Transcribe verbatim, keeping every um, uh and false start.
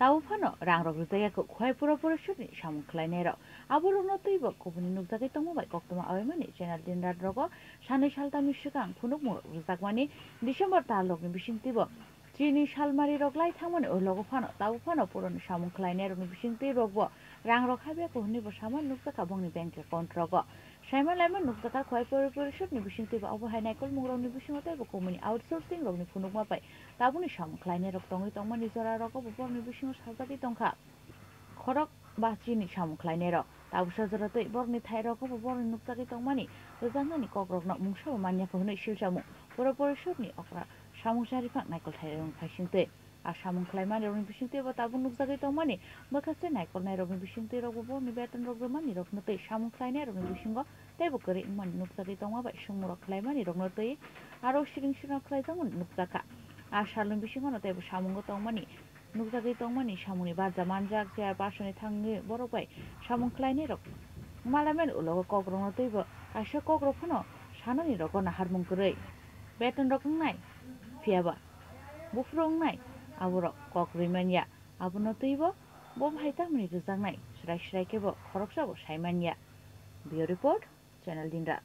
Tabuk phano rangrok rijak ya kho Khwai Pura Porishodni samung khlainairok. Aborokno teibo kubuni nukjagwi tongma bai koktwma awaimani channel dinrat rogo sanwi saltamni swkang phunukmungrok rijakmani December talrokni bisingtwibo chini salmarirok lai thangmani ulogo phano tabuk phano puroni samung khlainairokni bisingtwi rokbo rangrok habya kho hwnwibo sama nukjakha bongni bank account rogo. Saima laima nukjakha Khwai Pura Porishodni bisingtwibo abo hai naikolmungrokni bisingo teibo kubuni outsourcing rokni phunukma bai tabukni samung khlainairok tongwi tongmani jorarogo bo borokni bisingo sajagwi tongkha. Khorok ba chini samung khlainairok tabuksa jora tei borokni thairogo bo borokni nukjagwi tongmani rwjaknani kokrokno mungsabo manya kho hwnwi silchamung Pura Porishodni okra samung charipha naikol thairokni phaisingtwi. A samung khlaimanirokni bisingtwibo tabuk nukjagwi tongmani bwkhaste naikolnairokni bisingtwirokbo borokni betonrok rwmanirokno tei samung khlainairokni bisingo teibo kwrwi wngmani nukjagwi tongma bai swngmungrok khlaimanirokno twi aro siring sirno khlaijakmani nukjakha. A salni bisingono teibo samungo tongmani nukjagwi tongmani samungni barja manjak chairpersonni thangwi borok bai samung khlainairok malaimani ulogo kokrokno twibo kaisa kokrok phano sanani rogo naharmung kwrwi betonrok wngnai, phiyaba buphuru wngnai aborok kok rwimanya. Abono twibo bo bahai tamni rwjaknai srai srai khebo khoroksabo saimanya. Bureau Report, Channel Dinra.